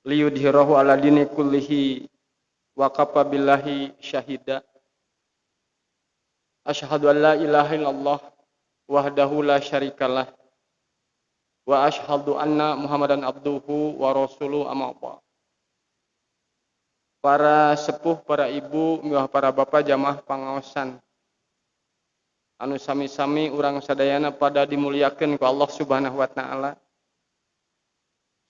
Liyudhhirahu ala dini kullihi wa kafa billahi syahida. Asyhadu an la ilaha illallah wahdahu la syarikalah wa asyhadu anna Muhammadan abduhu wa rasuluhu, amma ba'd. Para sepuh, para ibu, miwah para bapak jamaah pangaosan anu sami-sami urang sadayana pada dimuliakeun ku Allah Subhanahu wa Ta'ala,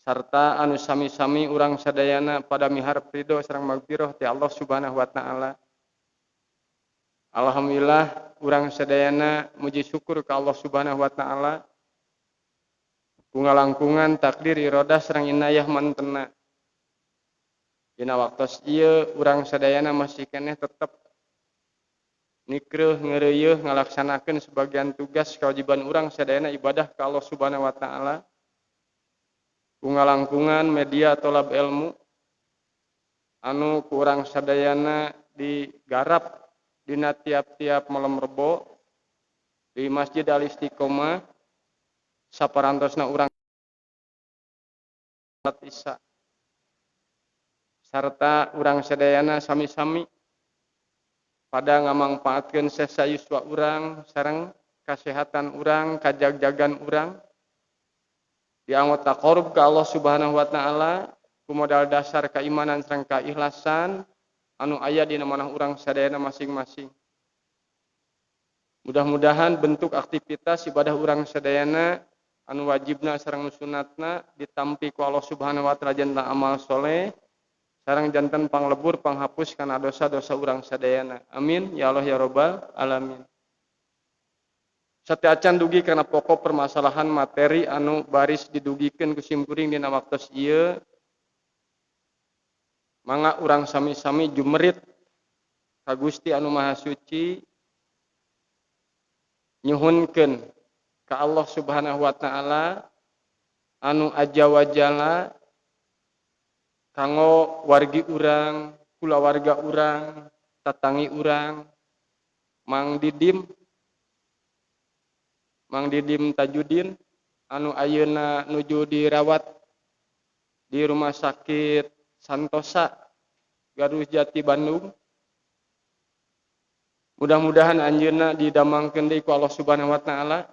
sarta anu sami-sami urang sadayana pada miharep ridho sareng magfirah ti Allah Subhanahu wa Ta'ala. Alhamdulillah, urang sadayana muji syukur ka Allah Subhanahu wa Ta'ala ku ngalangkungan takdir, iradah sareng inayah mantena. Dina waktos ieu urang sadayana masih keneh tetep nikreuh ngeureuyeuh ngalaksanakeun sebagian tugas kewajiban urang sadayana ibadah ka Allah Subhanahu wa Ta'ala ku ngalangkungan media tolab ilmu anu ku urang sadayana digarap dina tiap-tiap malam Rebo di Masjid Al Istiqomah saparantosna urang salat Isya, sarta urang sadayana sami-sami pada ngamangpaatkeun sesa yuswa urang sareng kasehatan urang, kajagjagan urang dianggo taqarrub ka Allah Subhanahu wa Ta'ala ku modal dasar keimanan sareng keikhlasan anu aya dina manah urang sadayana masing-masing. Mudah-mudahan bentuk aktivitas ibadah urang sadayana anu wajibna sareng nu sunatna ditampi ku Allah Subhanahu wa Ta'ala janten amal soleh sareng janten panglebur panghapus kana dosa-dosa urang sadayana. Amin ya Allah ya Rabbal alamin. Sateuacan dugi kana pokok permasalahan materi anu baris didugikeun ku simkuring dina waktos ieu, mangga urang sami-sami jumerit ka Gusti anu Maha Suci, nyuhunkeun ka Allah Subhanahu wa Ta'ala anu aja wajala kanggo wargi urang, kulawarga urang, tatangi urang, Mang Didim, Mang Didim Tajudin anu ayeuna nuju dirawat di Rumah Sakit Santosa Garut Jati, Bandung. Mudah-mudahan anjeunna didamangkeun deui ku Allah Subhanahu wa Ta'ala.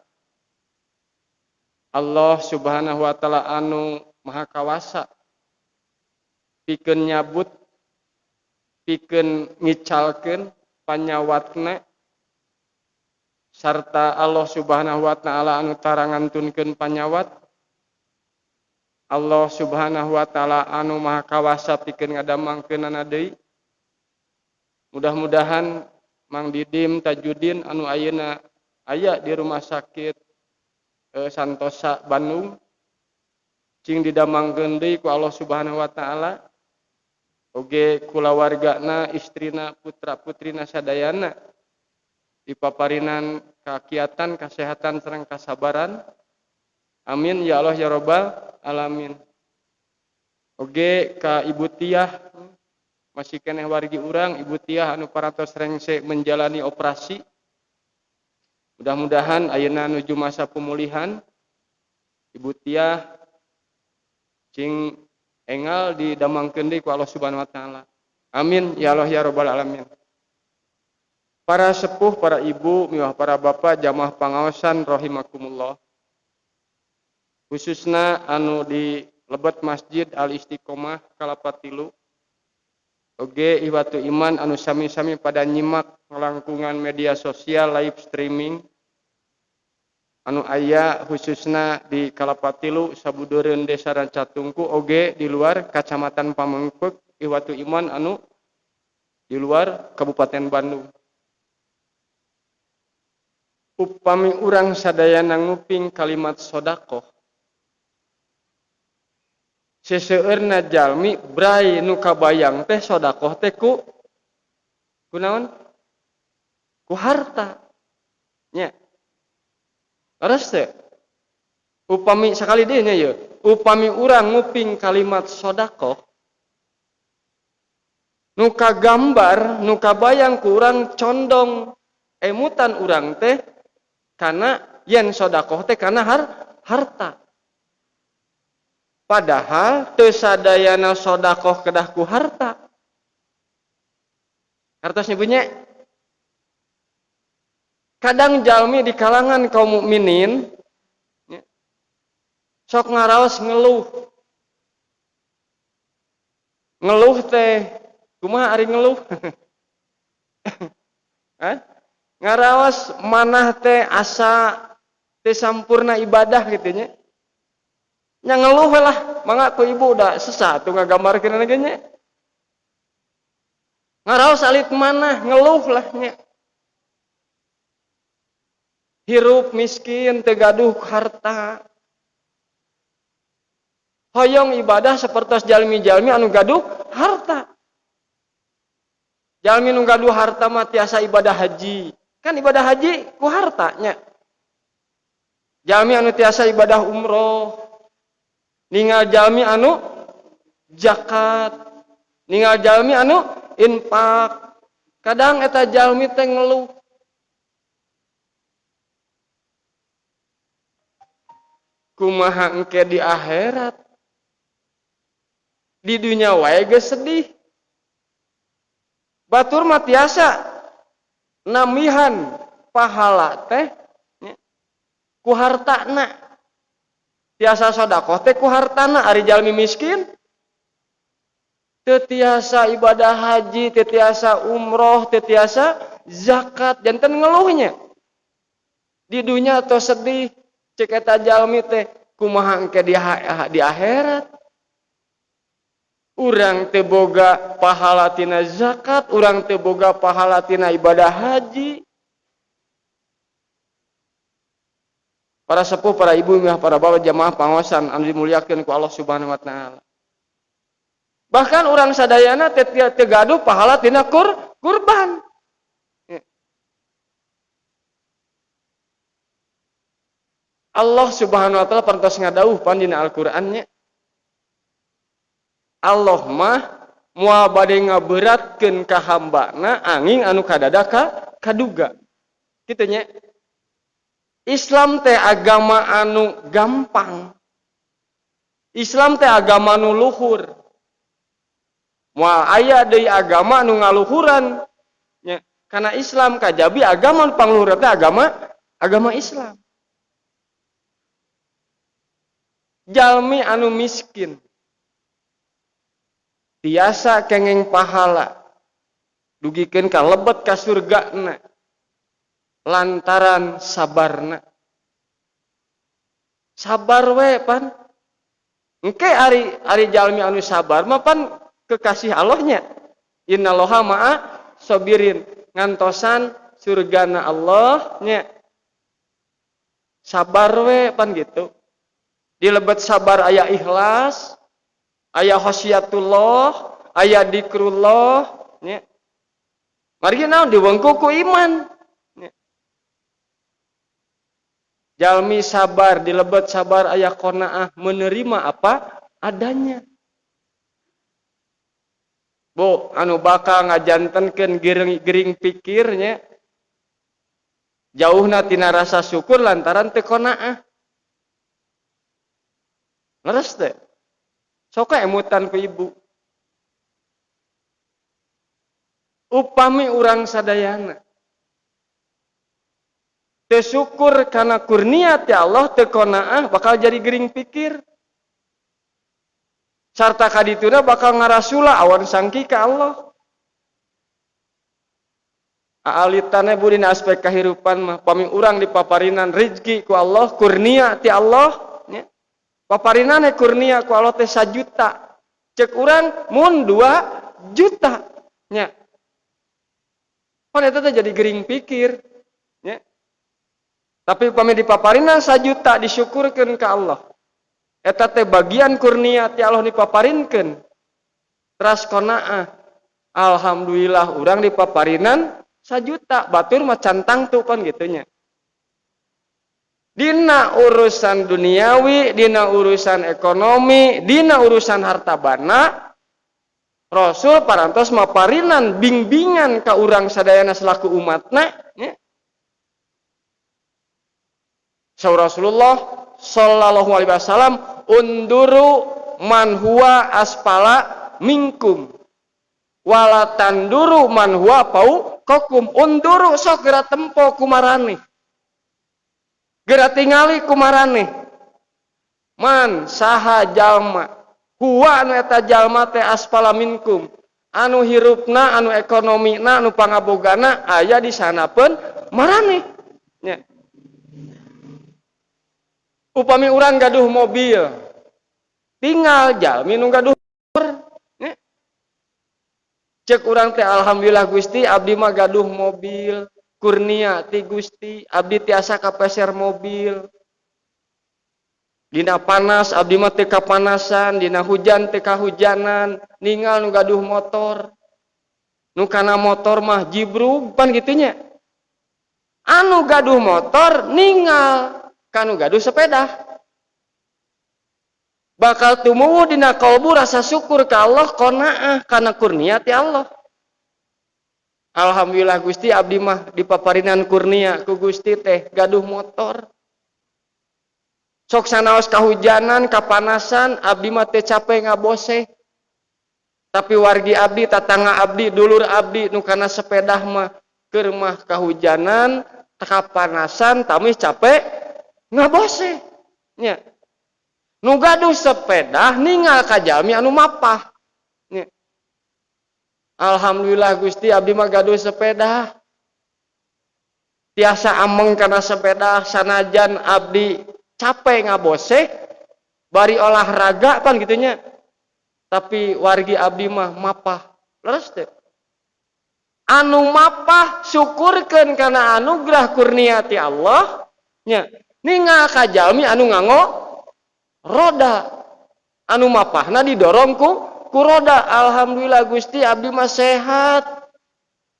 Allah Subhanahu wa Ta'ala anu Maha Kawasa pikeun nyabut, pikeun ngicalkeun panyawatna, sarta Allah Subhanahu wa Ta'ala anu tara ngantunkeun panyawat, Allah Subhanahu wa Ta'ala anu Maha Kawasa pikeun ngadamangkeunana deui. Mudah-mudahan Mang Didim Tajudin anu ayeuna aya di Rumah Sakit Santosa Bandung cing didamangkeun deui ku Allah Subhanahu wa Ta'ala, oge kulawargana, istrina, putra putrina sadayana dipaparinan kakiatan, kesehatan sareng kasabaran. Amin ya Allah ya Robbal alamin. Oge ka Ibu Tiah, masih keneh wargi urang, Ibu Tiah anu parantos rengse menjalani operasi. Mudah-mudahan ayeuna nuju masa pemulihan. Ibu Tiah cing engal didamangkeun deui ku Allah Subhanahu wa Ta'ala. Amin ya Allah ya Robbal alamin. Para sepuh, para ibu, miwah para bapak jamaah pangaosan rahimakumullah. Khususna anu di lebet Masjid Al Istiqomah Kalapa Tilu. Oge ikhwatu iman anu sami-sami pada nyimak ngalangkungan media sosial live streaming anu aya khususna di Kalapa Tilu, sabudureun Desa Rancatungku, oge di luar Kacamatan Pameungpeuk, ikhwatu iman anu di luar Kabupaten Bandung. Upami urang sadayana nguping kalimat sodakoh, seseueurna jalmi bray nu kabayang teh sodakoh teh ku kunaon? Ku harta nya. Leres teu? Upami sakali deui nya ieu, upami urang nguping kalimat sodakoh, nu kagambar, nu kabayang ku urang, condong emutan urang teh kana yen sodakoh teh kana harta. Padahal teu sadayana sedekah kedah ku harta. Hartosnya bunyi. Kadang jalmi di kalangan kaum mukminin sok ngaraos ngeluh. Ngeluh teh kumaha ari ngeluh? Hah? Ngaraos manah teh asa teh sampurna ibadah gitu nya. Nya ngeluh lah, mangga ku ibu udah susah tuh ngagambarkeun ge nya. Ngaraos alit manah ngeluh lah nya. Hirup miskin teu gaduh harta. Hoyong ibadah sapertos jalmi-jalmi anu gaduh harta. Jalmi nu gaduh harta mah tiasa ibadah haji. Kan ibadah haji ku harta nya. Jalmi anu tiasa ibadah umroh. Ningal jalmi anu zakat, ningal jalmi anu infak. Kadang eta jalmi teh ngeluh. Kumaha engke di akhirat? Di dunia wae geus sedih. Batur mah tiasa namihan pahala teh nya ku hartana. Tiasa sedekah teh ku hartana, ari jalmi miskin teu tiasa ibadah haji, teu tiasa umroh, teu tiasa zakat, janten ngeluhnya. Di dunia tos sedih, cek eta jalmi teh kumaha engke di akhirat. Urang teu boga pahala tina zakat, urang teu boga pahala tina ibadah haji. Para sepuh, para ibu, para bapak jamaah pangaosan anu dimuliakeun ku Allah Subhanahu wa taala. Bahkan urang sadayana teh teu gaduh pahala tina kurban. Ya. Allah Subhanahu wa taala parantos ngadauh pan dina Al-Qur'an nya. Allah mah moal bade ngaberatkeun ka hambana angin anu kadada ka kaduga. Kitu nya. Islam teh agama anu gampang. Islam teh agama anu luhur. Moal aya deui agama anu ngaluhuran nya. Karena Islam kajabi agama anu pangluhur teh agama Islam. Jalmi anu miskin tiasa kengeng pahala dugikeun ka lebet ka surgana lantaran sabarna. Sabar we pan. Engke ari jalmi anu sabar mah pan kekasih Allahnya. Innallaha ma'a sabirin. Ngantosan surgana Allah nya. Sabar we pan gitu. Di lebet sabar aya ikhlas, aya khasyatullah, aya dikrullah nya. Margi naon diwengku ku iman. Nya. Jalmi sabar, di lebet sabar aya qanaah, menerima apa adanya. Bu, anu bakal ngajantenkeun gering pikirnya jauhna tina rasa syukur lantaran teu qanaah. Leres teh. Sok emutan ku ibu. Upami urang sadayana teu syukur kana kurnia ti Allah, teu qanaah bakal jadi gering pikir. Sarta kadituna bakal ngarasula awan sangki ka Allah. Aalitane bu dina aspek kahirupan mah pami urang dipaparinan rezeki ku Allah, kurnia ti Allah nya. Paparinane kurnia ku Allah teh 1 juta. Cek urang mun 2 juta nya. Pan eta teh jadi gering pikir nya. Tapi upami dipaparinan 1 juta disyukurkeun ka Allah. Eta teh bagian kurnia ti Allah dipaparinkeun. Teras qanaah. Alhamdulillah urang dipaparinan 1 juta, batur mah cantang tuh pan gitu nya. Dina urusan duniawi, dina urusan ekonomi, dina urusan harta bana, Rasul parantos maparinan bimbingan ka urang sadayana selaku umatna nya. Saur Rasulullah sallallahu alaihi wasallam, unduru man huwa aspala minkum wala tanduru man huwa fauqakum. Unduru, sok geura tempo ku maraneh, geura tingali ku maraneh, man saha jalma, huwa anu eta jalma teh, aspala minkum anu hirupna, anu ekonomina, anu pangabogana aya di sanapeun maraneh nya. Upami urang gaduh mobil, tingal jalmi nu gaduh, nya. Cek urang teh, "Alhamdulillah Gusti, abdi mah gaduh mobil, kurnia ti Gusti, abdi tiasa kapeser mobil. Dina panas abdi mah teu kapanasan, dina hujan teu kahujanan." Ningal nu gaduh motor, nu kana motor mah jibrug, pan kitu nya. Anu gaduh motor ningal kanu gaduh sepeda, bakal tumuwuh dina kalbu rasa syukur ka Allah, qanaah kana kurnia ti Allah. "Alhamdulillah Gusti, abdi mah dipaparinan kurnia ku Gusti teh gaduh motor. Sok sanaos kahujanan, kapanasan, abdi mah teu capek ngabose. Tapi wargi abdi, tatangga abdi, dulur abdi nu kana sepeda mah keur mah kahujanan, kapanasan, tamis capek ngabose." Nya. Nu gaduh sepeda ningal ka jalmi anu mapah. Nya. "Alhamdulillah Gusti, abdi mah gaduh sepeda. Tiasa ameng kana sepeda, sanajan abdi capek ngabose bari olahraga," pan gitu nya. "Tapi wargi abdi mah mapah." Leres teh? Anu mapah syukurkeun kana anugerah kurnia ti Allah nya, ningal ka jalmi anu nganggo roda, anu mapahna didorong ku roda. "Alhamdulillah Gusti, abdi mah sehat,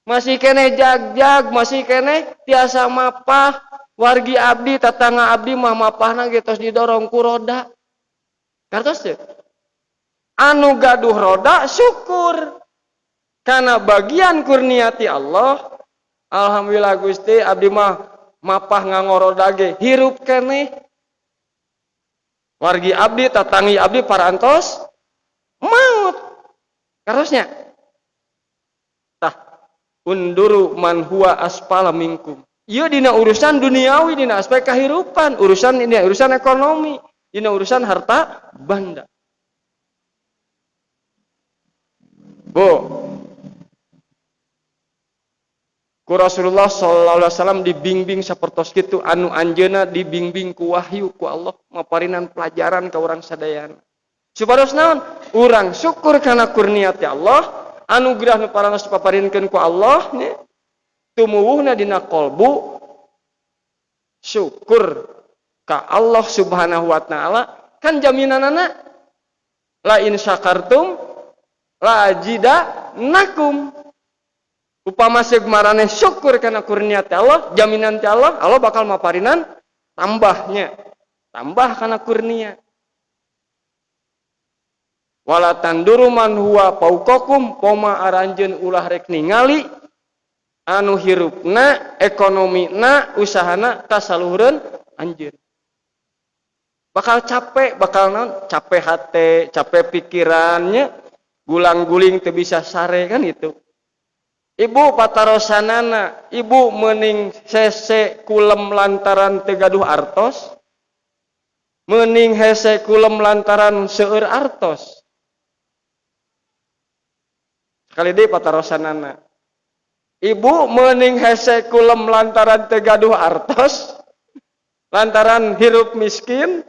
masih keneh jag-jag, masih keneh tiasa mapah. Wargi abdi, tetangga abdi mah mapahna ge tos didorong ku roda." Kartos teu? Anu gaduh roda syukur karena bagian kurnia ti Allah. "Alhamdulillah Gusti, abdi mah mapah nganggo roda ge hirup keneh. Wargi abdi, tatangi abdi parantos maut." Karosnya tah, unduru man huwa aspala minkum. Ieu dina urusan duniawi, dina aspek kehidupan, urusan ini, urusan ekonomi, dina urusan harta banda. Bu, ku Rasulullah sallallahu alaihi wasallam dibimbing sapertos kitu, anu anjeunna dibimbing ku wahyu ku Allah, maparinan pelajaran ka urang sadayana. Supados naon? Urang syukur kana kurnia ti Allah, anugerah nu parantos dipaparinkeun ku Allah nya. Tumuwuhna dina kolbu syukur ka Allah Subhanahu wa taala, kan jaminanana la in syakartum la azidannakum. Upama seug maraneh syukur kana kurnia ti Allah, jaminan ti Allah, Allah bakal maparinan tambahnya, tambah kana kurnia. Wala tanduru man huwa fauqakum, poma aranjeun ulah rek ningali anu hirupna, ekonomina, usahana kasaluhureun anjeun. Bakal capek, bakal naon? Capek hate, capek pikirannya, gulang-guling teu bisa sare, kan itu. Ibu, patarosanana, ibu mending hese kulem lantaran teu gaduh artos, mending hese kulem lantaran seueur artos? Sekali deui patarosanana. Ibu mending hese kulem lantaran teu gaduh artos, lantaran hirup miskin,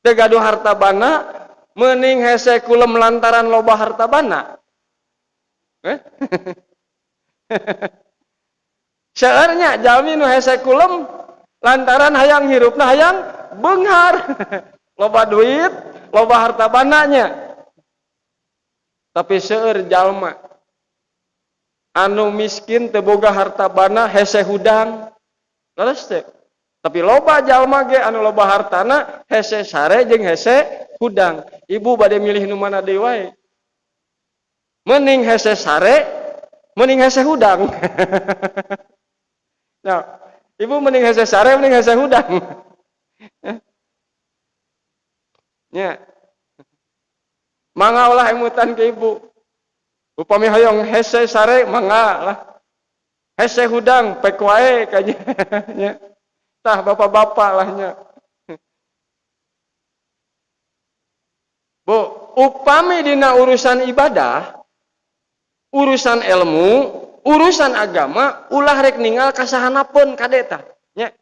teu gaduh harta bana, mending hese kulem lantaran loba harta bana? Eh? Seueurnya jalmi nu hese kulem lantaran hayang hirupna hayang beunghar. Loba duit, loba harta bananya. Tapi seueur jalma anu miskin, teu boga harta bana, hese hudang. Leres teu? Tapi loba jalma ge anu loba hartana hese sare jeung hese hudang. Ibu bade milih nu mana deui wae? Mending hese sare, mending hese hudang? Nah, ibu mending hese sare, mending hese hudang? Nya. Mangga ulah emutan ke ibu. Upami hoyong hese sare mangga lah. Hese hudang pek wae kanya nya. Tah bapak-bapak lah nya. Bu, upami dina urusan ibadah, urusan ilmu, urusan agama, ulah rek ningal kasahanapeun kade tah nya.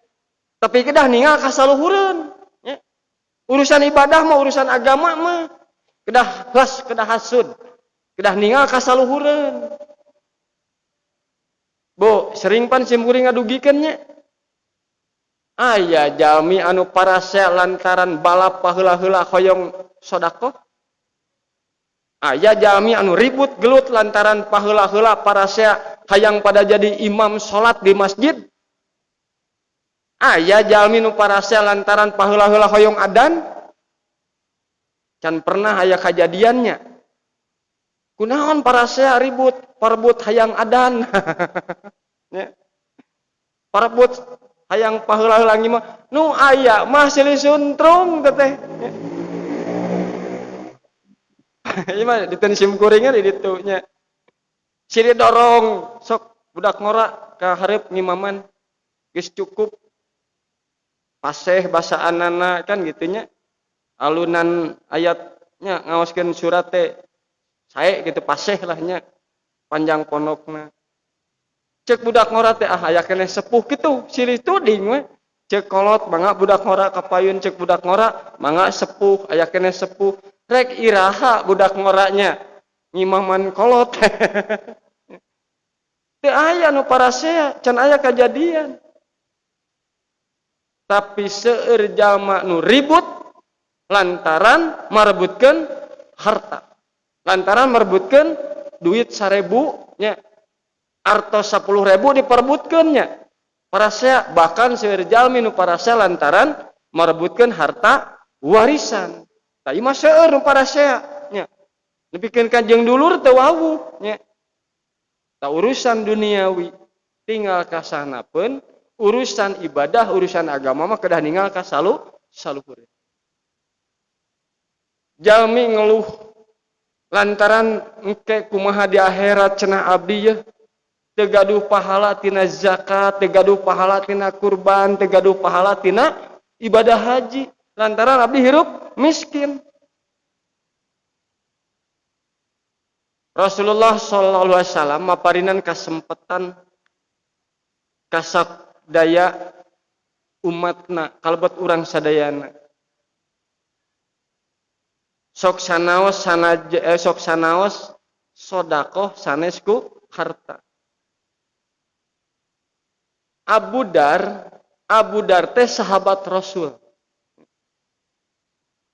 Tapi kedah ningal kasaluhureun nya. Urusan ibadah mah, urusan agama mah kedah has, kedah hasud, kedah ningal kasaluhureun. Bu, sering pan simkuring ngadugikeun nya. Aya jalmi anu parasea lantaran balap paheula-heula hoyong sedekah. Aya jalmi anu ribut gelut lantaran paheula-heula parasea hayang pada jadi imam salat di masjid. Aya jalmi nu parasea lantaran paheula-heula hoyong adan. Can pernah aya kajadiannya. Kunaon parasea ribut, parebut hayang adan. Ya. Parebut hayang paheula-heula ngimah nu aya mah silih suntrung teh. Ieu mah diteun sim kuringnya di ditu nya. Silih dorong sok budak ngora ka hareup ngimaman geus cukup paseh basaanana kan gitu nya. Alunan ayatnya ngaoskeun surat teh sae gitu paseh lah nya panjang pondokna. Cek budak ngora teh ah aya keneh sepuh kitu silih tuding we. Cek kolot mangga budak ngora kapayun, cek budak ngora mangga sepuh aya keneh sepuh. Rek iraha budak ngoranya ngimaman kolot. Teu aya nu parasea, can aya kajadian. Tapi seueur jalma nu ribut lantaran marebutkeun harta. Lantaran merebutkeun duit 1000 nya. Artos 10.000 diperebutkeun nya. Parasea bahkan seueur jalmi nu parasea lantaran merebutkeun harta warisan. Tah ieu mah seueur nu parasea nya. Nepikeun ka jeung dulur teu wawuh nya. Tah urusan duniawi tinggal kasanapeun, urusan ibadah, urusan agama mah kedah ninggal ka saluhur. Jalmi ngeluh lantaran engke kumaha di akhirat cenah abdi yeuh teu gaduh pahala tina zakat, teu gaduh pahala tina kurban, teu gaduh pahala tina ibadah haji lantaran abdi hirup miskin. Rasulullah sallallahu alaihi wasallam maparinan kasempetan kasadaya umatna kalebet urang sadayana. Sok sanaos sanaja, sok sanaos sedekah sanes ku harta. Abu Dar teh sahabat Rasul.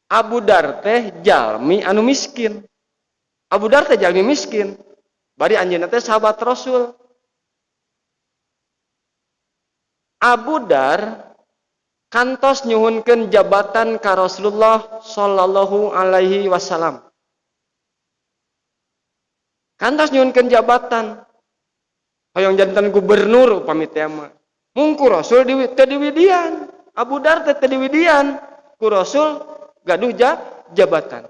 Abu Dar teh jalmi anu miskin. Abu Dar teh jalmi miskin. Bari anjeunna teh sahabat Rasul. Abu Dar kantos nyuhunkeun jabatan ka Rasulullah sallallahu alaihi wasallam. Kantos nyuhunkeun jabatan. Hoyong jantan gubernur upami teh mah. Mung ku Rasul teu diwidian. Abu Dar teh teu diwidian. Ku Rasul gaduh jabatan.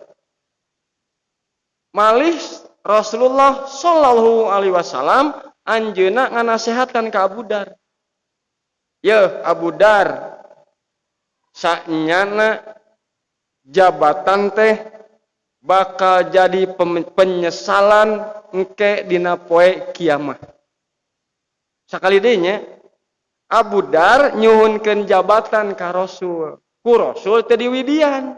Malih Rasulullah sallallahu alaihi wasallam anjeunna nganasehatan ka Abu Dar. Yeuh Abu Dar, sanyana jabatan teh bakal jadi penyesalan engke dina poe kiamah. Sakali deui nya Abu Dar nyuhunkeun jabatan ka Rasul. Ku Rasul teh diwidian.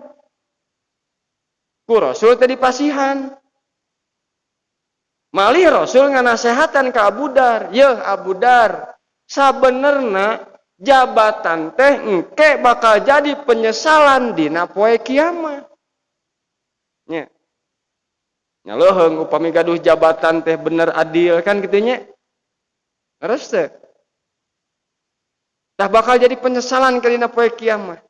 Ku Rasul teh dipasihan. Malih Rasul nganasehatan ka Abu Dar, "Yeuh Abu Dar, sabenerna jabatan teh engke bakal jadi penyesalan dina poe kiamat." Nya. Nya leuheung upami gaduh jabatan teh bener adil kan kitu nya. Terus teh. Tah bakal jadi penyesalan ke dina poe kiamat.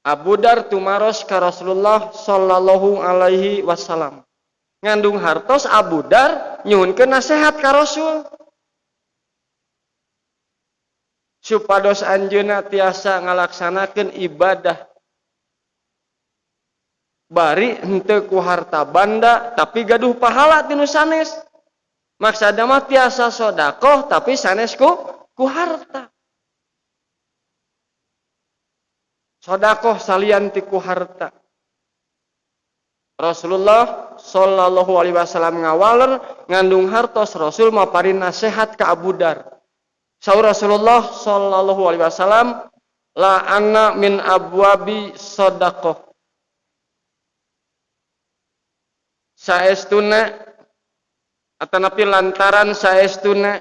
Abu Dar tumaros ka Rasulullah sallallahu alaihi wasallam. Ngandung hartos Abu Dar nyuhunkeun nasihat ka Rasul. Supados anjeunna tiasa ngalaksanakeun ibadah Bari henteu ku harta banda tapi gaduh pahala tinu sanes. Maksudna mah tiasa sedekah tapi sanes ku harta. Sedekah salian ti ku harta. Rasulullah sallallahu alaihi wasallam ngawaler ngandung hartos Rasul maparin nasihat ka Abu Dar. Saur Rasulullah sallallahu alaihi wasallam la anna min abwabi sedekah. Saestuna atanapi lantaran saestuna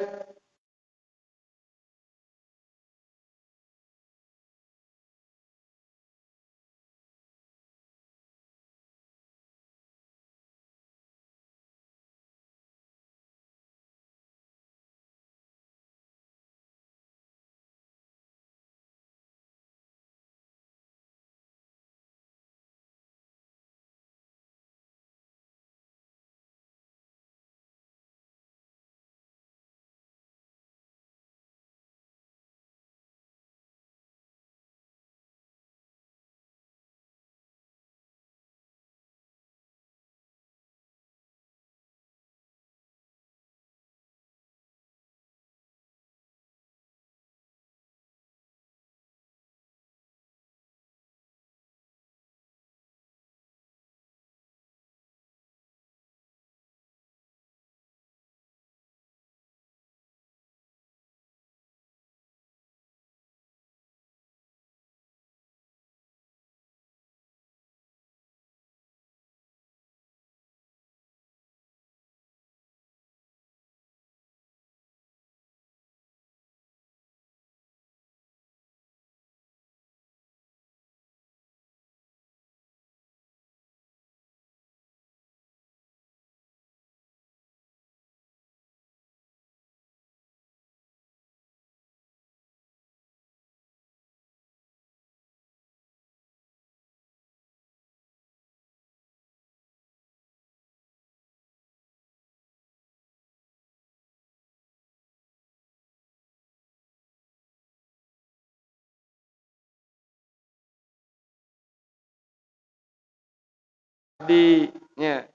di nya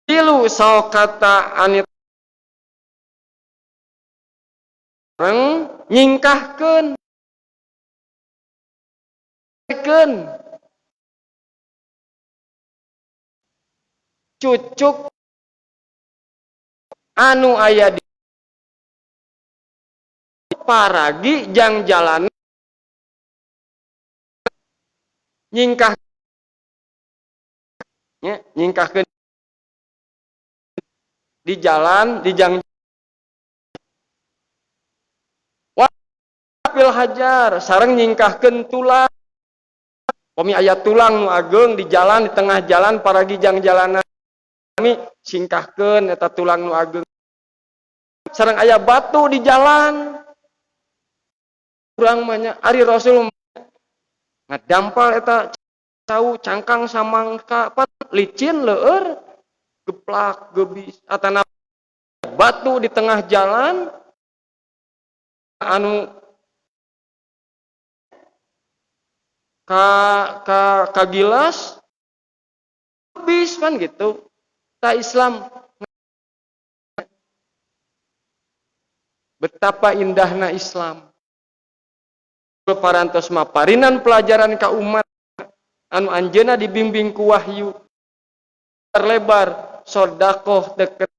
tilu saokata anit reng nyingkahkeun keun cucuk anu aya di paragi jang jalan nyingkah nya nyingkahkeun di jalan di jang wapil hajar sareng nyingkahkeun tulang pami aya tulang nu ageng di jalan di tengah jalan paragi jang jalanan kami singkahkeun eta tulang nu ageng sareng aya batu di jalan urang mah nya ari Rasul ngadampal eta cau cangkang samangka pan licin leueur geplak gebis atana batu di tengah jalan anu ka ka kagilas bis pan gitu ta Islam. Betapa indahna Islam parantos maparinan pelajaran ka umat anu anjeunna dibimbing ku wahyu lebar sodakoh deket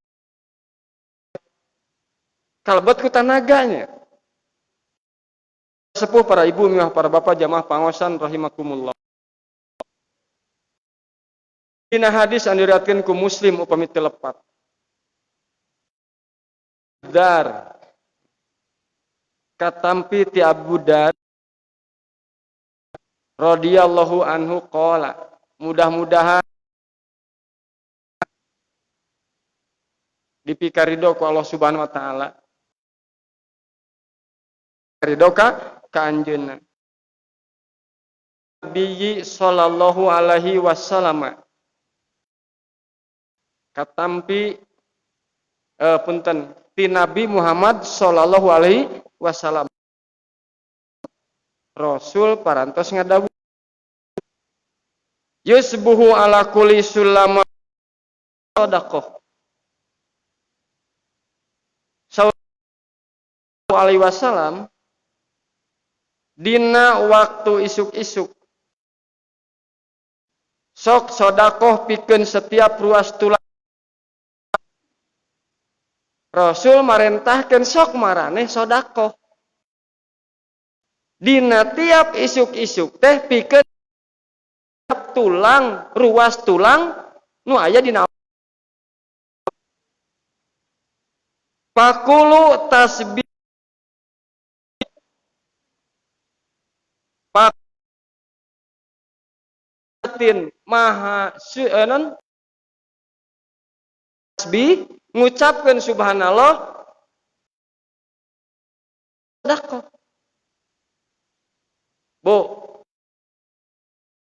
kalebet ku tanaganya. Sepuh para ibu miwah para bapak jamaah pangosan rahimakumullah. Dina hadis anu diriwayatkeun ku Muslim upami teu lepat. Dar katampi ti Abu Dar radhiyallahu anhu qala Mudah-mudahan dipikarido ku Allah Subhanahu wa taala. Ridho ka anjeunna. Nabi sallallahu alaihi wasallam katampi punten ti Nabi Muhammad sallallahu alaihi wasallam. Rasul parantos ngadawuh yusbuhu ala kulli sulama sadaqah. Sallallahu alaihi wasallam dina waktu isuk-isuk sok sodakoh pikeun setiap ruas tulang. Rasul marentahkeun sok maraneh sodakoh dina tiap isuk-isuk teh pikeun tulang ruas tulang nu aya dina pakulu tasbih patin maha non tasbih ngucapkeun subhanallah sedekah. Bu,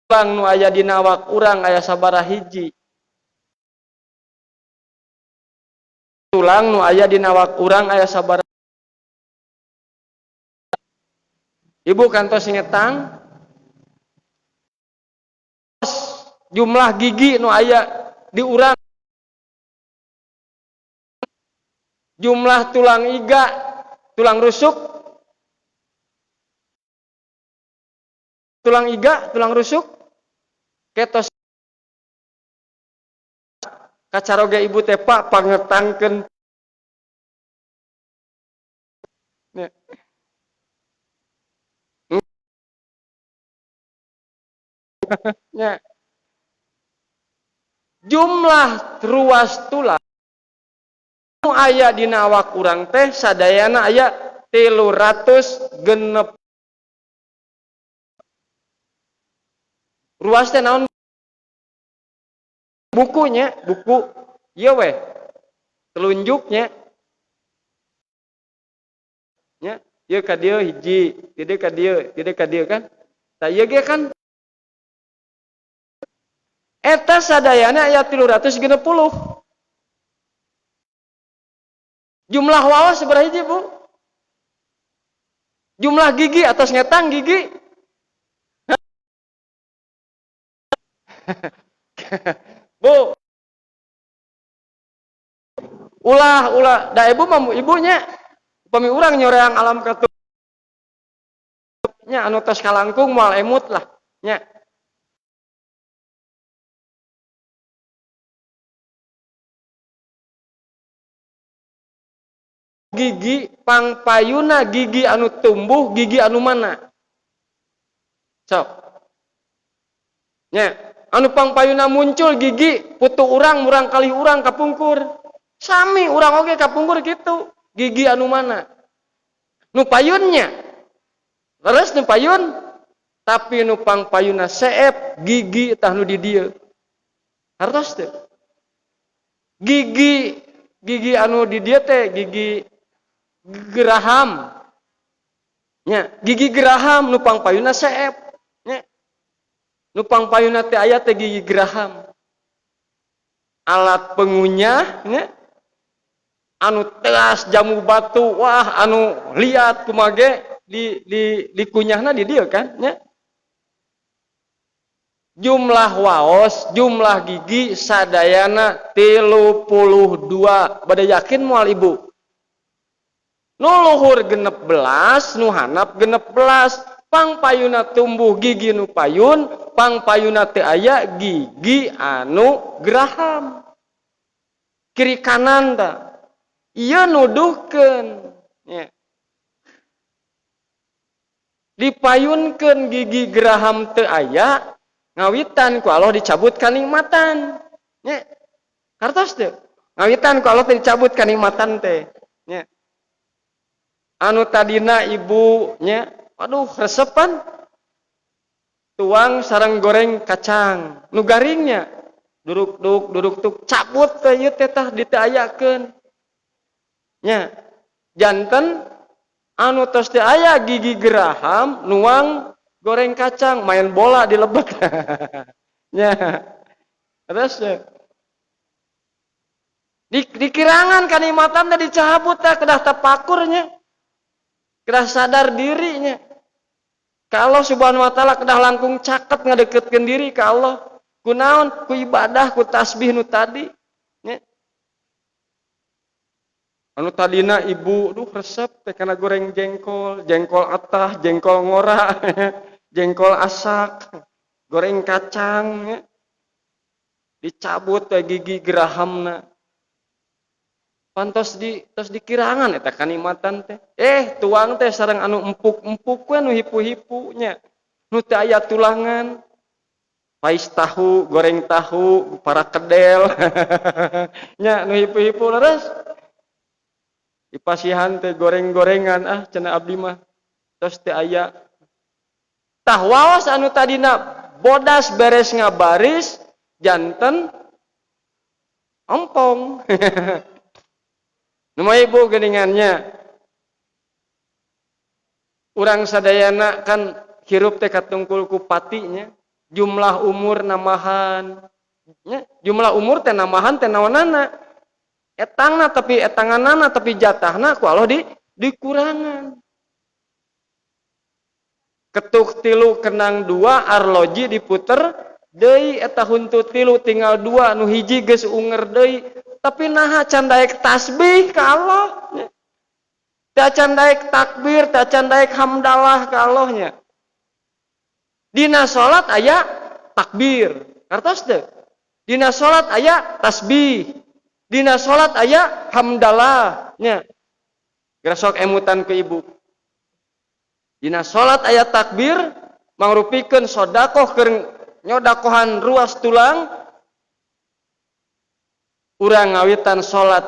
tulang nu aya dina awak urang aya sabaraha hiji. Tulang nu aya dina awak urang aya sabaraha. Ibu kantos ngetang jumlah gigi nu aya di urang, jumlah tulang iga, tulang rusuk, tulang iga, tulang rusuk, ketos kacaroge ibu teh Pak pangetangkeun. Nya. Jumlah ruas tulang nu aya dina awak urang teh sadayana aya 306. Ruas teh naon? Bukunya, buku ieu weh. Telunjuknya. Nya, ieu ka dieu hiji, dieu ka dieu, dieu ka dieu kan. Tah ieu ge kan eta sadayana aya 360. Jumlah waos sabaraha hiji, Bu? Jumlah gigi atas ngetang gigi. Bu, ulah ulah da ibu mah ibunya upami urang nyoreang alam katuh nya anu tos kalangkung moal emut lah nya. Gigi pangpayuna gigi anu tumbuh gigi anu mana sok nya anu pangpayuna muncul gigi putu urang murang kali urang kapungkur sami urang oge kapungkur kitu gigi anu mana nu payunnya leres nu payun tapi nu pangpayuna seep gigi tah nu di dieu hartos teu gigi gigi anu di dieu teh gigi geraham nya gigi geraham nu pangpayuna seep nya nu pangpayuna teh aya teh gigi geraham alat pengunyah nya anu teas jamu batu wah anu liat kumage di dikunyahna di dieu kan nya. Jumlah waos jumlah gigi sadayana 32 bade yakin moal ibu nu luhur 16 nu hanap 16 pangpayuna tumbuh gigi nu payun pangpayuna teu aya gigi anu geraham kiri kanan ta ieu nuduhkeun nya dipayunkeun gigi geraham teu aya ngawitan ku Allah dicabut kanikmatan nya kartos teu ngawitan ku Allah dicabut kanikmatan teh nya anu tadina ibu nya aduh resepan Tuang sareng goreng kacang nu garingnya duruk duk duruk tuk cabut teh ieu teh tah diteu nya janten anu tos teu aya gigi geraham nuang goreng kacang main bola di lebet nya. Terus dikirangan kanikmatan teh dicabut teh, kedah tapakurnya, kedah sadar dirinya. Kalau Subhanahu wa taala kedah langkung caket ngadeketkeun diri ka Allah. Kunaon? Ku ibadah, ku tasbih nu tadi. Nya. Anu tadina ibu duh resep teh kana goreng jengkol, jengkol atah, jengkol ngora, jengkol asak, goreng kacang nya. Dicabut teh gigi gerahamna. Pantos di tos dikirangan eta kanikmatan teh. Tuang teh sareng anu empuk-empuk we, nu hipu-hipu nya. Nu teu aya tulangan. Pais tahu, goreng tahu, para kedel. Nya nu hipu-hipu leres. Dipasihan teh goreng-gorengan, ah cenah abdi mah tos teu aya. Tah waos anu tadina bodas beres ngabaris janten ompong. Nama ibu geningannya urang sadayana kan hirup teh katungkul ku patinya, jumlah umur namahan nya, jumlah umur teh namahan teh naonana etangna, tapi etanganana, tapi jatahna ku Allah dikurangan. Ketuk tilu kenang dua, arloji diputer deui, eta huntu tilu tinggal dua, nu hiji geus unger deui, tapi naha can daek tasbih ka Allah nya, teu can daek takbir, teu can daek hamdalah ka Allah nya. Dina salat aya takbir, kartos teu? Dina salat aya tasbih, dina salat aya hamdalah nya. Geura sok emutan ke ibu. Dina salat aya takbir mangrupikeun sodakoh keur nyodakohan ruas tulang. Urang ngawitan salat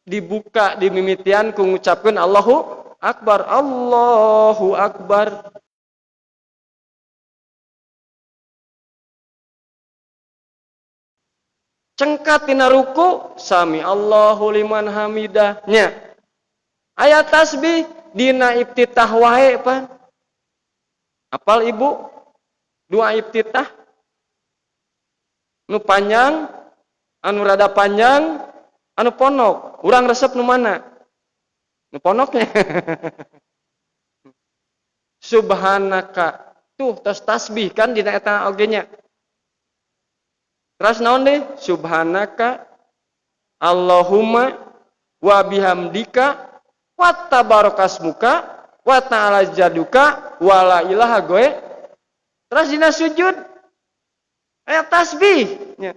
dibuka dimimitian ku ngucapkeun Allahu Akbar, Allahu Akbar. Cengkat tina ruku sami Allahu liman hamidah nya. Aya tasbih dina iftitah wae pan. Apal ibu doa iftitah nu panjang, anu rada panjang, anu ponok. Urang resep nu mana? Nu ponoknya. Subhanaka. Tuh tos tasbih kan dina eta oge nya. Terus naon deh? Subhanaka Allahumma wa bihamdika wa tabarakasmuka wa ta'ala jaduka wa la ilaha goe. Terus dina sujud aya tasbih nya.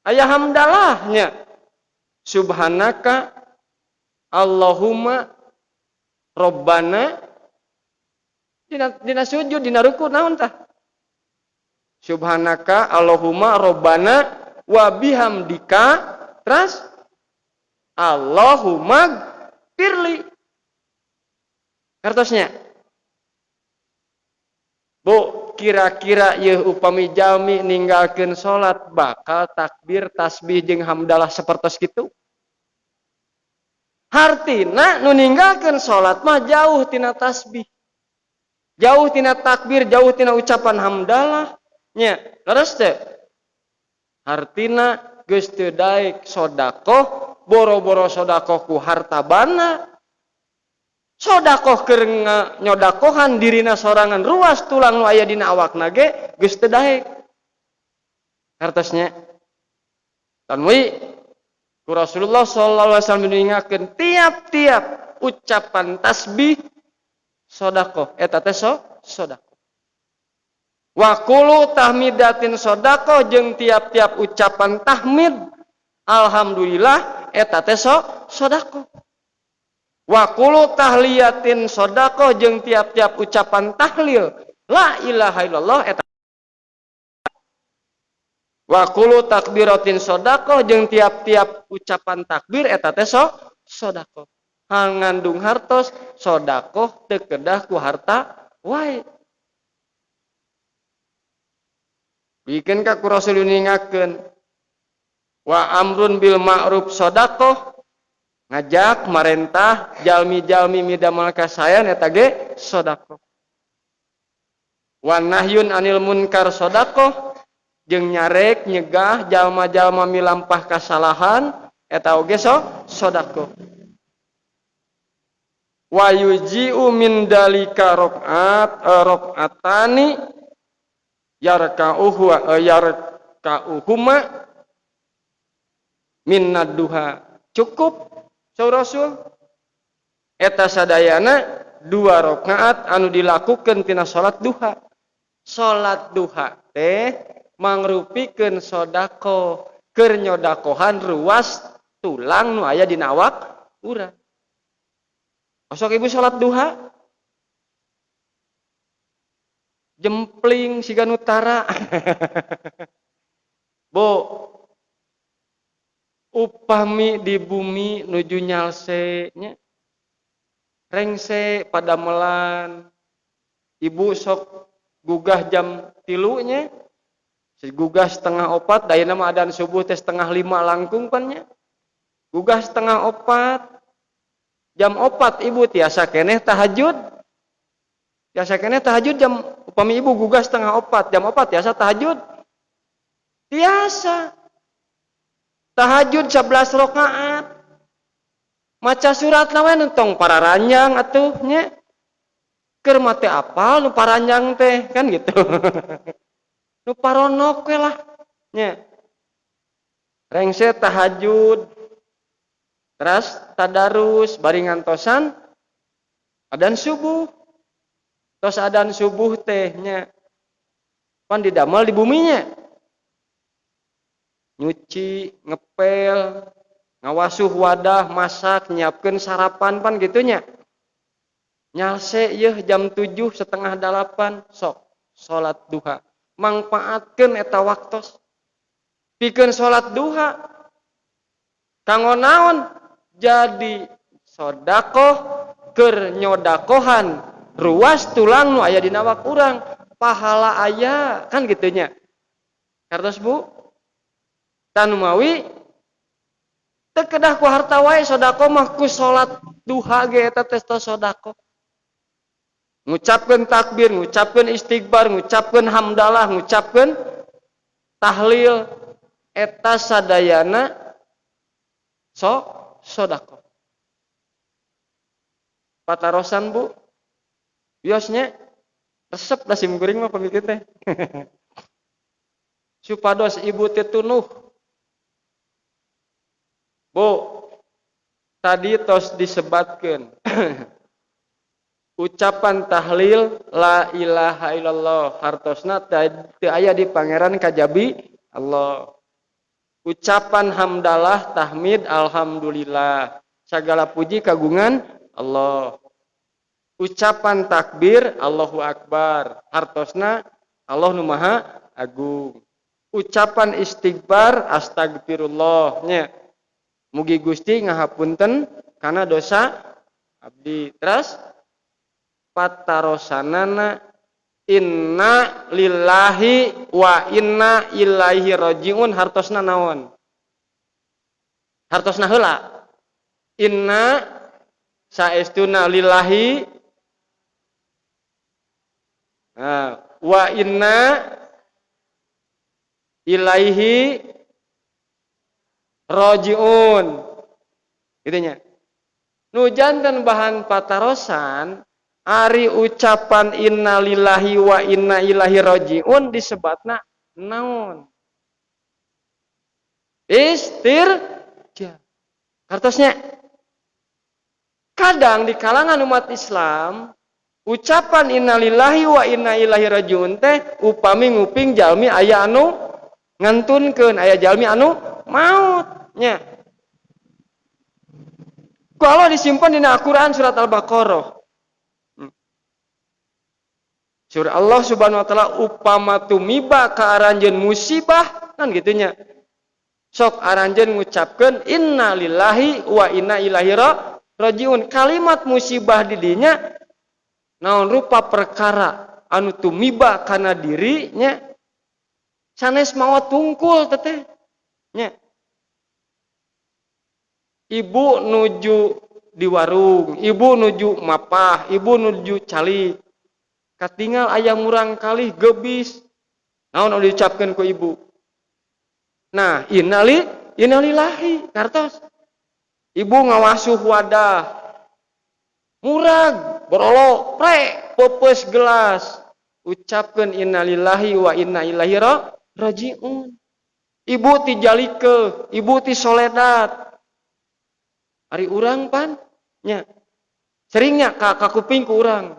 Aya hamdalah nya. Subhanaka Allahumma Rabbana. Dina sujud, dina ruku naon tah? Subhanaka Allahumma Rabbana wa bihamdika, terus Allahumma firli. Kartosnya. Bu, kira-kira yeuh upami jalmi ninggalkeun salat bakal takbir, tasbih jeung hamdalah sapertos kitu? Hartina nu ninggalkeun salat mah jauh tina tasbih, jauh tina takbir, jauh tina ucapan hamdalah nya. Leres teu? Hartina geus teu daek sodakoh, boro-boro sodakoh ku harta bana, sodakoh keur nyodakohan dirina sorangan, ruas tulang nu aya dina awakna ge geus teu daek. Hartosnya tanwi ku Rasulullah sallallahu alaihi wasallam diingatkeun tiap-tiap ucapan tasbih sodakoh, eta teh sodakoh. Wa kullu tahmidatin sodakoh, jeung tiap-tiap ucapan tahmid alhamdulillah eta teh sodakoh. Wa kullu tahliyatin sodakoh, jeung tiap-tiap ucapan tahlil la ilaha illallah eta. Wa kullu takbiratin sodakoh, jeung tiap-tiap ucapan takbir eta teh sodakoh. Hal ngandung hartos sodakoh teu kedah ku harta wae. Bikin ka ku Rasul diuningakeun wa amrun bil ma'ruf sedekah, ngajak marentah jalmi-jalmi midamel kasaean eta ge sedekah. Wa nahyun anil munkar sedekah, jeung nyarek nyegah jalma-jalma milampah kasalahan eta oge sedekah. Wa yuji'u min dalika rakaat rakaatani yarka'uhu yarka'uhuma min nadduha. Cukup saur Rasul eta sadayana 2 rakaat anu dilakukeun tina salat duha. Salat duha teh mangrupikeun sedekah keur nyodakohan ruas tulang nu aya dina awak urang. Osok ibu salat duha jempling siga nu tara. Bu, upami di bumi nuju nyalse nya rengse padamelan ibu sok gugah jam 3 nya, gugah setengah opat, dayana mah adan subuh teh setengah lima langkung pan nya. Gugah setengah opat, jam 4 ibu tiasa keneh tahajud. Tiasa keneh tahajud jam upami ibu gugah setengah opat, jam 4 tiasa tahajud. Tiasa. Tahajud 11 rakaat. Maca surat we tong pararanjang atuh nya. Keur mah teu apal nu paranjang teh kan gitu. Nu paronok we lah nya. Rengse tahajud. Terus tadarus bari ngantosan adan subuh. Tos adan subuh teh nya. Pan didamel di buminya. Nyuci, ngepel, ngawasuh wadah, masak, nyiapkeun sarapan pan gitunya. Nyalse yeuh jam 7 setengah dalapan sok salat duha. Mangpaatkeun eta waktos. Pikeun salat duha. Kanggo naon? Jadi sedekah keur nyodakohan ruas tulang nu aya dina awak urang, pahala aya kan gitunya. Kartos Bu? Tanumawi teu kedah ku harta wae sedekah mah ku salat duha ge eta teh sedekah. Ngucapkeun takbir, ngucapkeun istighfar, ngucapkeun hamdalah, ngucapkeun tahlil eta sadayana sedekah. Patarosan Bu. Biosnya resep da sim kuring mah pamikir teh. Supados ibu teh tunuh. Bu, tadi tos disebatkeun. Ucapan tahlil la ilaha illallah hartosna teu aya di pangeran kajabi Allah. Ucapan hamdalah tahmid alhamdulillah sagala puji kagungan Allah. Ucapan takbir Allahu akbar hartosna Allah nu maha agung. Ucapan istighfar astagfirullah nya. Mugi Gusti ngahapunten kana dosa abdi. Terus patarosanana inna lillahi wa inna ilaihi rajiun hartosna naon? Hartosna heula. Inna saestuna lillahi, nah, wa inna ilaihi rajiun. Gitu nya. Nu janten bahan patarosan ari ucapan inna lillahi wa inna ilaihi rajiun disebatna naon? Istirja. Kartosnya kadang di kalangan umat Islam ucapan innalillahi wa inna ilaihi rajiun teh upami nguping jalmi aya anu ngantunkeun, aya jalmi anu maut nya. Kalau disimpan dina Al-Qur'an surat Al-Baqarah. Surah Allah Subhanahu wa taala upama tumiba ka aranjeun musibah kan gitunya. Sok aranjeun ngucapkeun innalillahi wa inna ilaihi rajiun. Kalimat musibah di dinya naon rupa perkara anu tumiba kana dirinya Sanes maot tungkul teteh nya. Ibu nuju di warung, ibu nuju mapah, ibu nuju calik, katingal aya murangkalih gebis, naon anu diucapkeun ku ibu? Nah, innalillahi kartos. Ibu ngawasuh wadah, murag borolo pre peupeus gelas, ucapkeun innalillahi wa inna ilaihi rajiun. Ibu ti jalike, ibu ti soledat. Ari urang pan nya seringnya ka kuping ku urang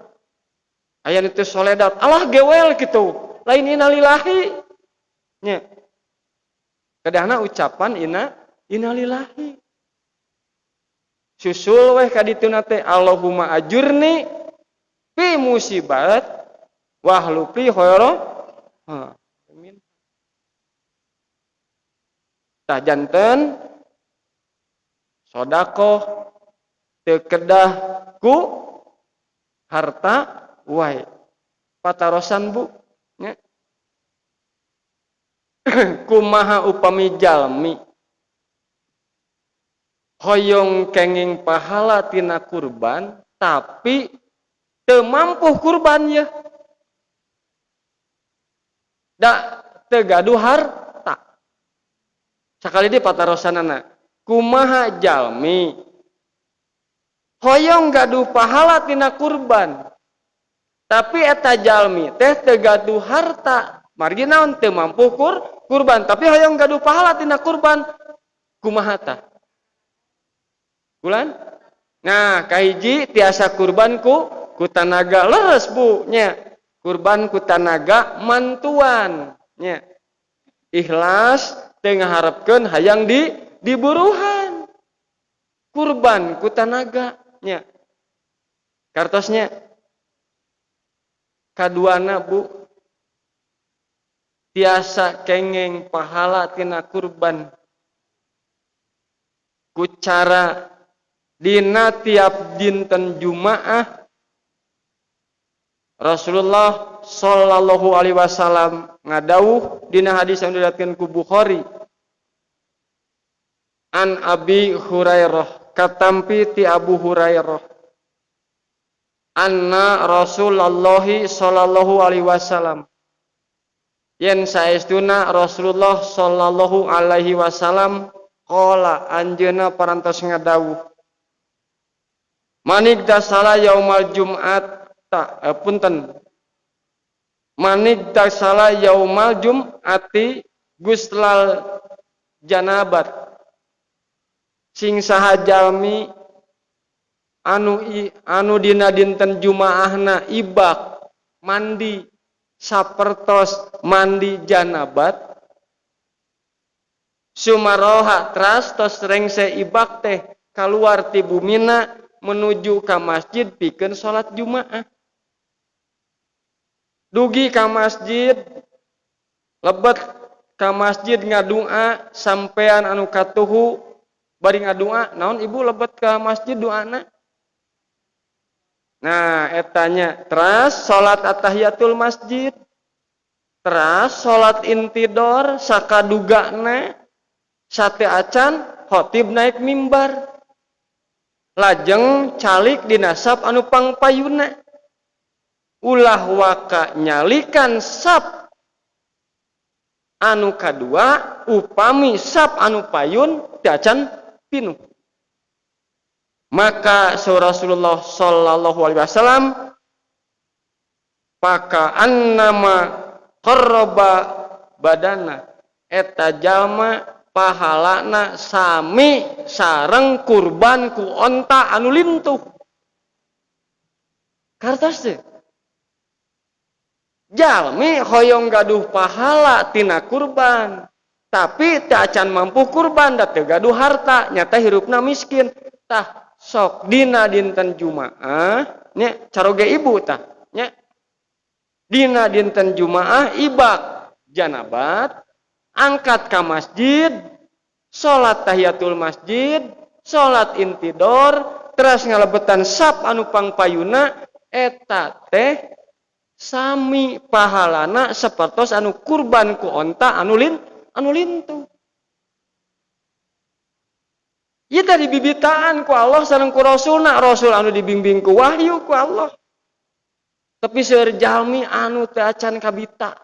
aya nu teu soledat, alah gewel kitu, lain innalillahi nya. Kedahna ucapan innalillahi. Susul weh ka dituna teh Allahumma ajurni fi musibat wahlufi khaira. Ha. Amin. Tah janten sodakoh teu kedah ku harta wae. Patarosan bu nya. Kumaha upami jalmi hoyong kenging pahala tina kurban tapi teu mampu kurban ya, da teu gaduh harta. Sakali deui patarosanana, kumaha jalmi hoyong gaduh pahala tina kurban tapi eta jalmi teh teu gaduh harta, margi naon? Teu mampu kurban tapi hoyong gaduh pahala tina kurban, kumaha tah? Bulan? Nah, kahiji tiasa kurban ku tanaga, leres bu nya. Kurban ku tanaga mantuan nya. Ikhlas teu ngaharepkeun hayang diburuhan. Kurban ku tanaga nya. Kartosnya kaduana bu, tiasa kengeng pahala tina kurban ku cara dina tiap dinten Jumaah. Rasulullah sallallahu alaihi wasallam ngadawuh dina hadis yang diriwayatkeun ku Bukhari, an Abi Hurairah, katampi ti Abu Hurairah, anna Rasulullah sallallahu alaihi wasallam, yen saestuna Rasulullah sallallahu alaihi wasallam, qala, anjeunna parantos ngadawuh, manigtasala yaumal Jum'at ta, punten, manigtasala yaumal jum'ati guslal janabat, sing saha jalmi anu dina dinten Jumaahna ibak mandi sapertos mandi janabat, sumaroha tras tos rengse ibak teh kaluar ti bumina menuju ka masjid pikeun salat Jumaah, dugi ka masjid, lebet ka masjid, ngadua sampean anu katuhu, bari ngadua naon ibu lebet ka masjid doana? Nah, etanya teras salat atahiyatul masjid, teras salat intidor sakadugana sate acan khotib naik mimbar, lajeng calik dina saf anu pangpayuna, ulah waka nyalikan saf anu kadua upami saf anu payun teu acan pinuh. Maka Rasulullah sallallahu alaihi wasallam, paka annama qarraba badana, eta jalma pahalana sami sareng kurban ku onta anu lintuh. Kartos teu? Jalmi hoyong gaduh pahala tina kurban tapi teu acan mampu kurban da teu gaduh harta, nyata hirupna miskin. Tah sok dina dinten Jumaah nya, caroge ibu tah nya, dina dinten Jumaah ibak janabat, angkat ka masjid, salat tahiyatul masjid, salat intidor, teras ngalebetan saf anu pangpayuna, eta teh Sami pahalana sapertos anu kurban ku onta anu lintuh. Ieu teh dibibitaan ku Allah sareng ku Rasulna, Rasul anu dibimbing ku wahyu ku Allah. Tapi seueur jalmi anu teu acan kabita.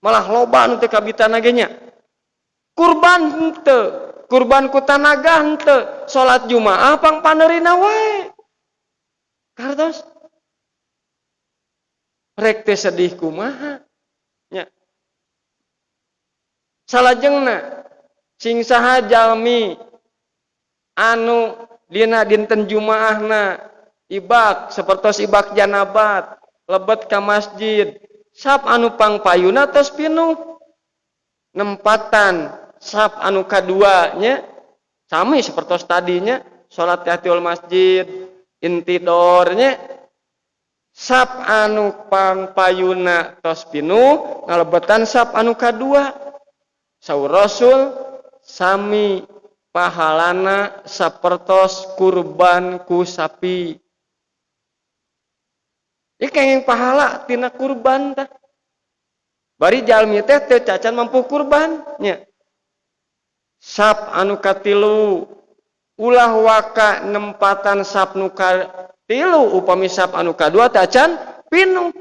Malah loba anu teu kabitana ge nya. Kurban henteu, kurban ku tanaga henteu, salat Jumaah pangpaneurina wae. Kartos rek teh sedih kumaha nya. Salajengna sing saha jalmi anu dina dinten Jumaahna ibak sapertos ibak janabat lebet ka masjid sap anu pangpayuna tos pinuh nempatan sap anu kadua nya sami sapertos tadinya salat tahiyatul masjid intidornya sap anu pangpayuna tos pinuh ngalebetan sap anu kadua saur Rasul sami pahalana sapertos kurban ku sapi. Ieu kenging pahala tina kurban tah. Bari jalmi teh teu cacan mampu kurban nya. Sap anu katilu ulah waka nempatan sap nu katilu upami sap anu kadua tacan pinuh.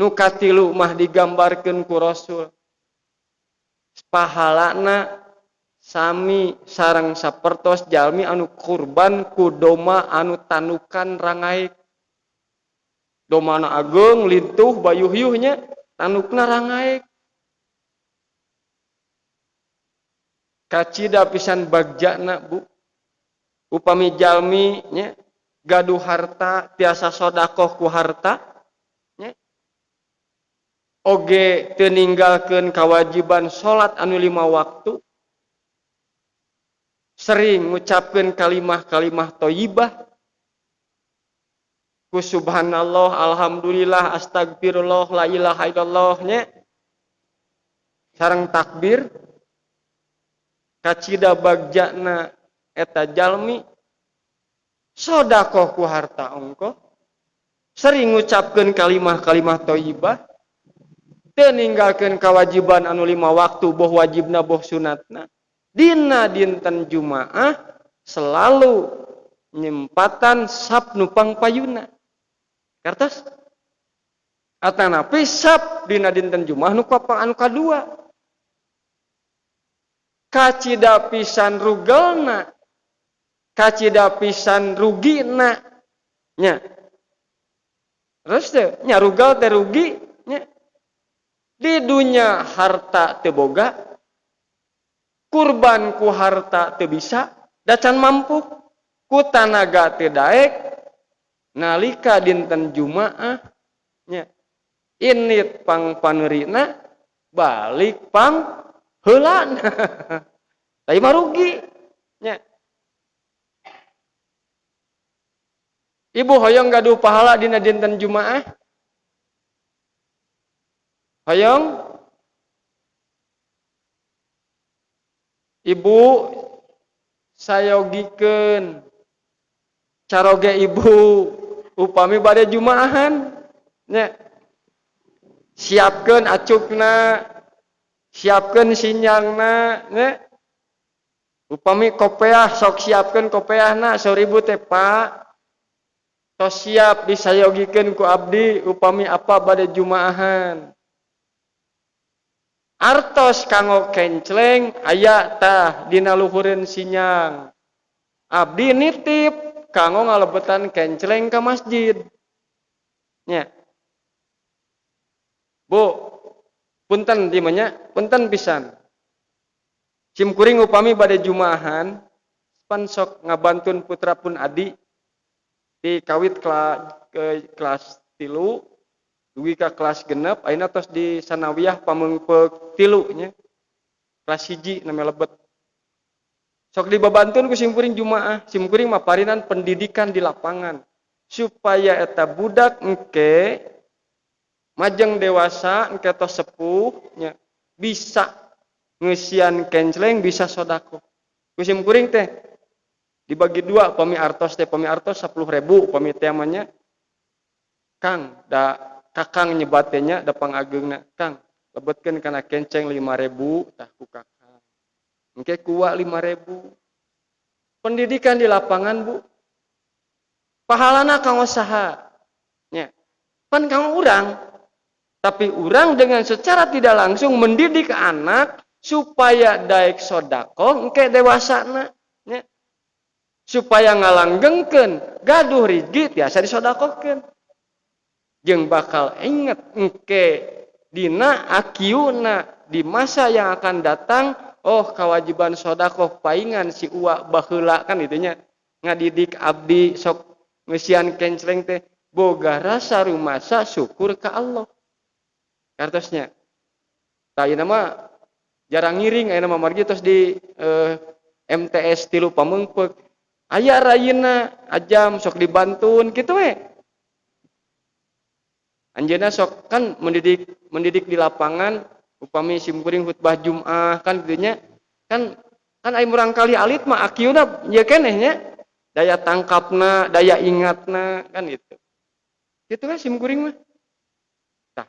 Nu katilu mah digambarkeun ku Rasul. Pahalana sami sareng sapertos jalmi anu kurban ku doma anu tanukan rangaik. Domana ageung lintuh bayuhyuh nya tanukna rangaik. Kacida pisan bagjana Bu. Upami jalmi nya gaduh harta tiasa sodakoh ku harta nya. Oge teu ninggalkeun kawajiban salat anu 5 waktu. Sering ngucapkeun kalimah-kalimah thayyibah. Ku subhanallah, alhamdulillah, astagfirullah, la ilaha illallah nya. Sareng takbir kacida bagjana eta jalmi sodakoh ku harta ongkoh sering ngucapkeun kalimah-kalimah thayyibah teu ninggalkeun kawajiban anu 5 waktu boh wajibna boh sunatna dina dinten Jumaah selalu nyempatan sap nu pangpayuna. Kartos atanapi sap dina dinten Jumaah nu anu kadua. Kacida pisan rugelna, kacida pisan rugina nya. Terus teh nya rugel teh rugi nya. Di dunya harta teu boga, kurban ku harta teu bisa, da can mampu, ku tanaga teu daek. Nalika dinten Jumaah nya init pangpaneurina balik pang heulana. Tapi mah rugi nya. Ibu hoyong gaduh pahala dina dinten Jumaah? Hoyong? Ibu sayogikeun caroge ibu upami bade Jumaahan nya. Siapkeun acukna, siapkeun sinyangna nya. Upami kopeah sok siapkeun kopeahna 1000 teh Pak. Tos siap disayogikeun ku abdi upami apa bade Jumaahan. Artos kanggo kencleng aya tah dina luhureun sinyang. Abdi nitip kanggo ngalebetan kencleng ka masjid. Nya. Bu, punten di mah nya, punten pisan. Sim kuring upami bade Jumaahan, pan sok ngabantun putra pun adi di kawit ke kelas 3 dugi ka kelas 6, ayeuna tos di sanawiyah pameungpeuk 3 nya. Kelas 1 nami lebet. Sok dibabantun ku sim kuring Jumaah, sim kuring mah parinan pendidikan di lapangan supaya eta budak engke majeng dewasa engke tos sepuh nya bisa ngeusian kencleng bisa sodako. Ku sim kuring teh dibagi dua pami artos teh, pami artos 10.000 pami teh mah nya. Kang da kakang nyebat teh nya da pangageungna, Kang, lebetkeun kana kenceng 5.000 tah ku kakang. Engke ku 5.000. Pendidikan di lapangan, Bu. Pahalana kanggo saha? Nya. Pan kanggo urang. Tapi urang dengan secara tidak langsung mendidik anak supaya daek sodakoh engke dewasana, nya. Supaya ngalanggengkeun gaduh rizki tiasa disodakohkeun. Jeung bakal inget engke dina akiuna di masa yang akan datang, oh kewajiban sodakoh paingan si uwa baheula kan itunya ngadidik abdi sok ngeusian kencleng teh boga rasa rumasa syukur ka Allah. Kartosnya. Tah ayeuna mah jarang ngiring ayeuna mah margi tos di MTS 3 Pameungpeuk. Aya rayina ajam sok dibantun kitu we. Anjeunna sok kan mendidik di lapangan upami simkuring khutbah Jumat kan kitu nya. Kan aya murangkali alit mah akiuna ieu keneh nya. Daya tangkapna, daya ingatna kan gitu. Kitu we simkuring mah. Tah,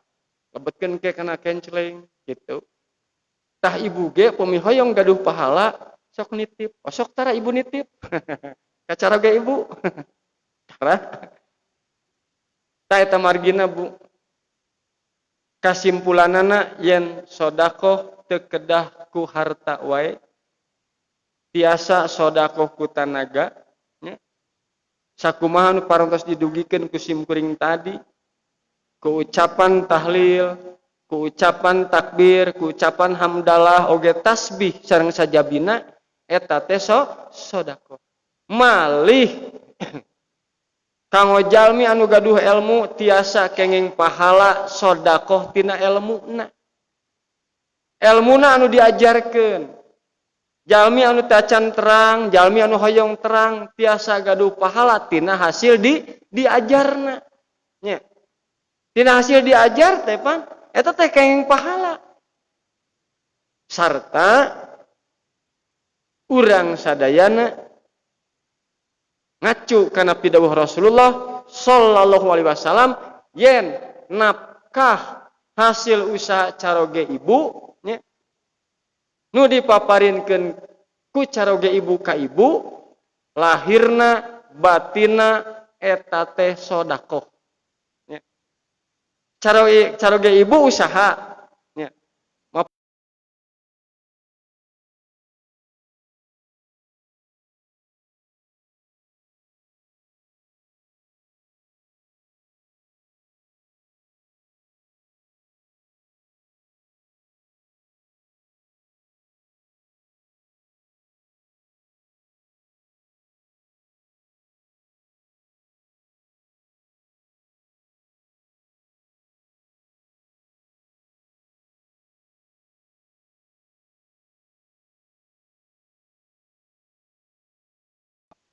lebetkeun ke kana kencleng gitu. Tah ibu ge pami hoyong gaduh pahala sok nitip. Oh, sok tara ibu nitip. Kacara ge ibu. Tara. Tah eta margina Bu. Kasimpulanana yen sodakoh teu kedah ku harta wae. Tiasa sodakoh ku tanaga nya. Sakumaha nu parantos didugikeun ku simkuring tadi, ku ucapan tahlil, ku ucapan takbir, ku ucapan hamdalah oge tasbih sareng sajabina eta teh sodakoh. Malih kanggo jalmi anu gaduh ilmu tiasa kenging pahala sodakoh tina elmuna. Elmuna anu diajarkeun. Jalmi anu tacan terang, jalmi anu hoyong terang tiasa gaduh pahala tina hasil diajarna. Nya. Tina hasil diajar teh pan eta teh kenging pahala. Sarta urang sadayana ngacu kana pidawuh Rasulullah sallallahu alaihi wasallam yen nafkah hasil usaha caroge ibu nya nu dipaparinkeun ku caroge ibu ka ibu lahirna batina eta teh sodakoh nya. Caroge ibu usaha nya.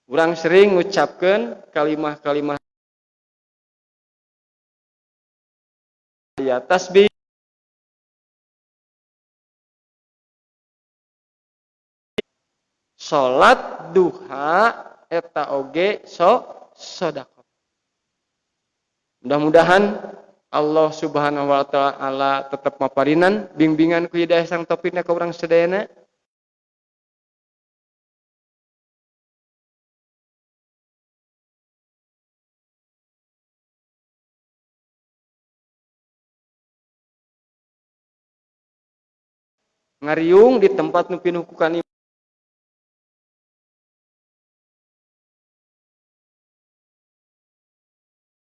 Urang sering ngucapkeun kalimah-kalimah ya tasbih salat duha eta oge sedekah. Mudah-mudahan Allah Subhanahu wa taala tetep maparinan bimbingan ku hidayah sang taufikna ka urang sadayana. Ngariung di tempat nu pinuh ku kani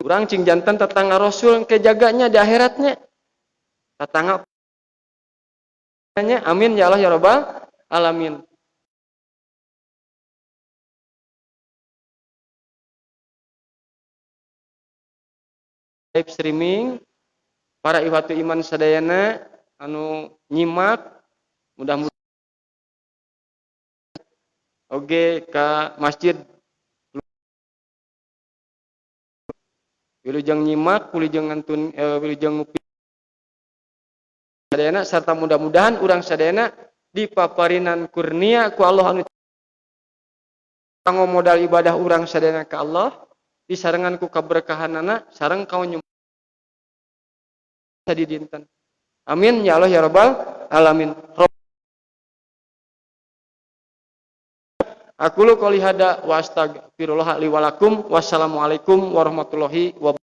urang cing jantan tetangga Rasul ke jaganya di akhiratnya tetangga amin ya Allah ya Rabbal alamin. Live streaming para ihwatu iman sadayana anu nyimak mudah-mudahan oge ka masjid wilujeng nyimak wilujeng ngantun wilujeng ngupi sadayana serta mudah-mudahan urang sadayana dipaparinan kurnia ku Allah anu kanggo modal ibadah urang sadayana ka Allah disarengan ku kaberkahanana sareng kaum Sadidinten. Amin ya Allah ya rabbal alamin. Aqulu qouli hada wa astaghfirullah li wa lakum. Wassalamualaikum warahmatullahi wabarakatuh.